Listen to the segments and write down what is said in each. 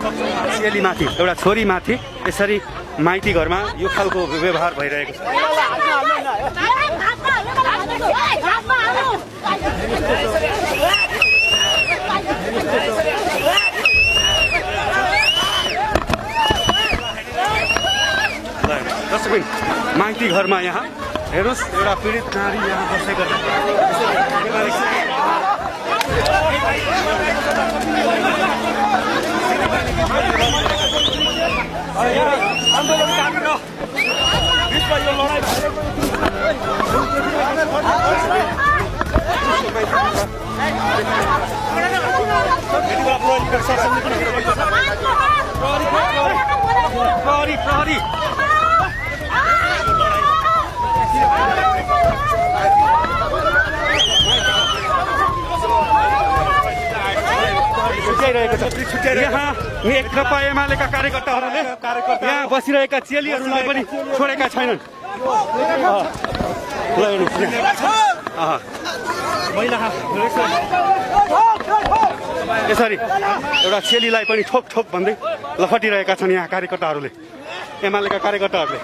चेलीमाथि एउटा छोरीमाथि यसरी माइती घरमा यो खालको व्यवहार भइरहेको छ। दर्शकबिन माइती घरमा यहाँ हेर्नुहोस् एउटा पीडित नारी यहाँ बसेको प्रहरी यहाँ नेकपा एमालेका कार्यकर्ताहरूले यहाँ बसिरहेका चेलीहरूलाई पनि छोडेका छैनन्। यसरी एउटा चेलीलाई पनि ठोक ठोक भन्दै लखटिरहेका छन् यहाँ कार्यकर्ताहरूले, एमालेका कार्यकर्ताहरूले।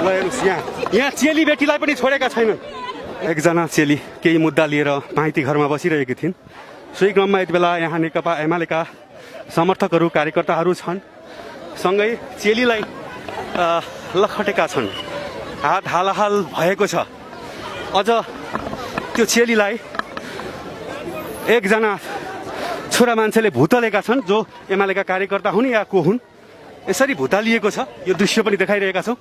ल हेर्नुहोस् यहाँ चेली बेटीलाई पनि छोडेका छैनन्। एकजना चेली केही मुद्दा लिएर माइती घरमा बसिरहेकी थिइन्। सोही क्रममा यति बेला यहाँ नेकपा एमालेका समर्थकहरू कार्यकर्ताहरू छन्, सँगै चेलीलाई लखटेका छन्। हात हालाहाल भएको छ। अझ त्यो चेलीलाई एकजना छोरा मान्छेले भुतलेका छन्, जो एमालेका कार्यकर्ता हुन् या को हुन्। यसरी भुतालिएको छ। यो दृश्य पनि देखाइरहेका छौँ।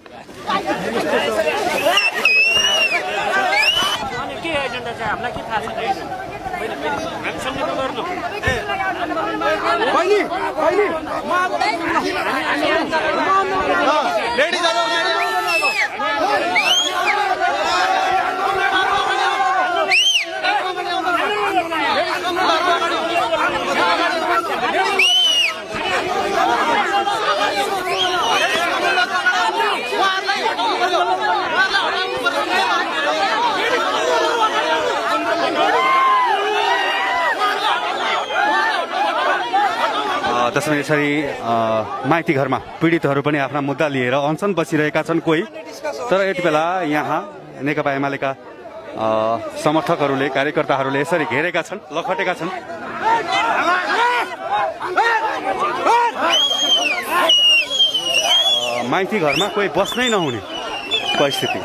त्यसमा यसरी माइती घरमा पीडितहरू पनि आफ्ना मुद्दा लिएर अनसन बसिरहेका छन् कोही। तर यति बेला यहाँ नेकपा एमालेका समर्थकहरूले कार्यकर्ताहरूले यसरी घेरेका छन्, लखटेका छन्। माइती घरमा कोही बस्नै नहुने परिस्थिति।